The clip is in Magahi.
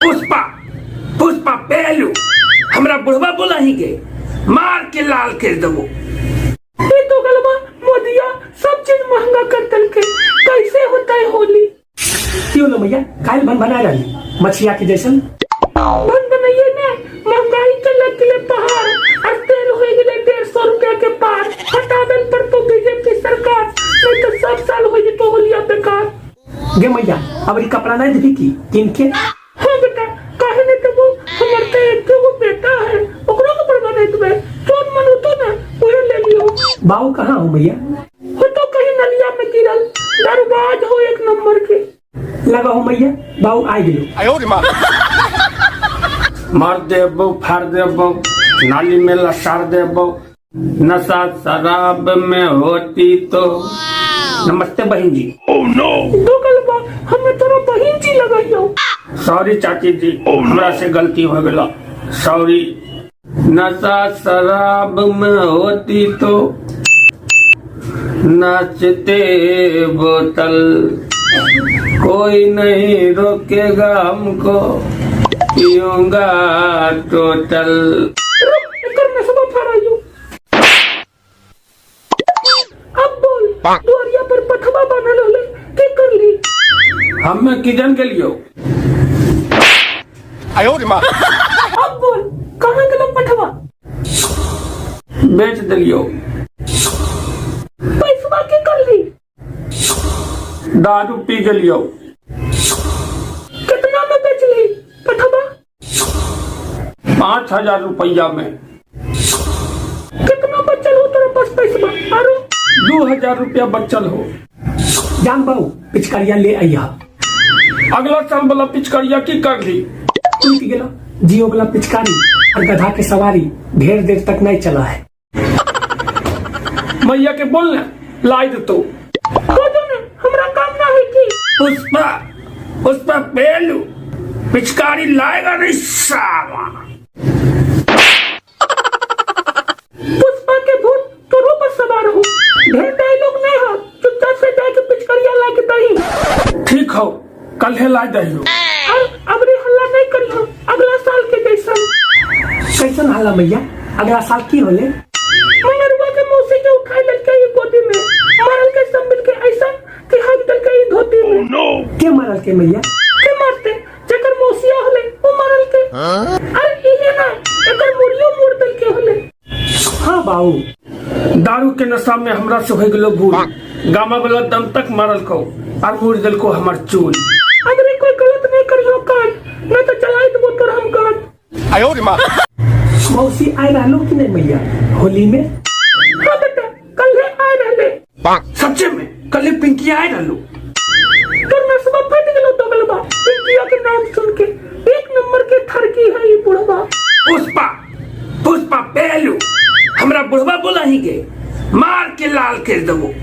पुष्पा पुष्पा पहलू हमरा बुढ़वा बोला ही के मार के लाल कर देबो। ये तो गलबा मोदिया सब चीज महंगा कर देलके, कैसे होता है होली? क्यों लो मैया काल बन बना रही मछिया के जैसन बन बनाइए ना, महंगाई के लग गए पहाड़ और तेल हो गए 150 रुपया के पार। हटाबेल पर तो बीजेपी सरकार, नहीं तो सब साल हो तो होलिया बेकार। गे मैया अब ई कपड़ा नहीं देबी की किन के? हाँ बेटा काहे नहीं देबो, हमर तो एक गो बेटा है ओकरो कपड़ा नहीं देबे, जोन मन होतो ना वही ले लियो। बाऊ कहाँ हो मैया? हो तो कहीं नलिया में गिरल, दारूबाज हो एक नंबर के। लगा हो मैया बाऊ आ गेलो। मार देबो फाड़ देबो नाली में लसार देबो, नशा शराब में होती तो। नमस्ते बहन जी। दो गलबा हमें तोरा बहन जी लगाइयो। सॉरी चाची जी, हमरा से गलती हो गया, सॉरी। नशा शराब में होती तो नाचते बोतल, कोई नहीं रोकेगा हमको, पीऊंगा टोटल। रुक एकर नसबा फड़ाइयो। अब बोल दुआरिया पर पथवा बनल होले के कर ली? हमें किजन के लियो। अब बोल कहाँ गेलो पठवा? बेच दिलियो। पैसवा के कर ली? दारू पी गेलियो। कितना में बेच ली पठवा? 5000 रुपया में। कितना बचल हो तोरा पास पैसवा? आरो 2000 रुपया बचल हो। जान बाऊ पिचकारिया ले आइया। अगला साल वाला पिचकारिया की कर ली? टूट गेलो जियो वाला पिचकारी और गधा के सवारी ढेर देर तक नहीं चला है। मैया के बोल ना लाई देतो। बोलो ना हमरा काम ना है की। पुष्पा पुष्पा पहलू पिचकारी लाएगा नहीं साला। पुष्पा के भूत तोरो पर सवार हो, ढेर डायलॉग नहीं हो, चुपचाप से जाके पिचकारिया ला के दही। ठीक हो कल है ला दही। और अब रे हल्ला नहीं करियो अगला साल के जैसन। कैसन हल्ला मैया अगला साल की होले? मंगरुआ के मौसी के उठाई ललके ई गोदी में, मारल के सब मिल के ऐसा कि हक दल के ई धोती में। के मारल के मैया? के मारते जेकर मौसिया होले वो मारल के। अरे इहे ना एकर मुड़ियो मुड़ दल के होले। हाँ बाऊ दारू के नशा में हमरा से हो गेलो भूल, गामा वाला दम तक मारल को और मुड़ दल को हमर चूल। अगर कोई गलत नहीं करियो कान, नहीं तो चलाई देबो तोर हम कान। मौसी आए रहलो कि नहीं मैया होली में? हाँ बेटा कल है आए रहले। सच्चे में कल पिंकी आए रहलो? तोर नसबा फट गेलो दगलबा पिंकिया के नाम सुन के, एक नंबर के थरकी है ये बुढ़वा। पुष्पा पुष्पा पहलू हमरा बुढ़वा बोला ही के मार के लाल कर देबो।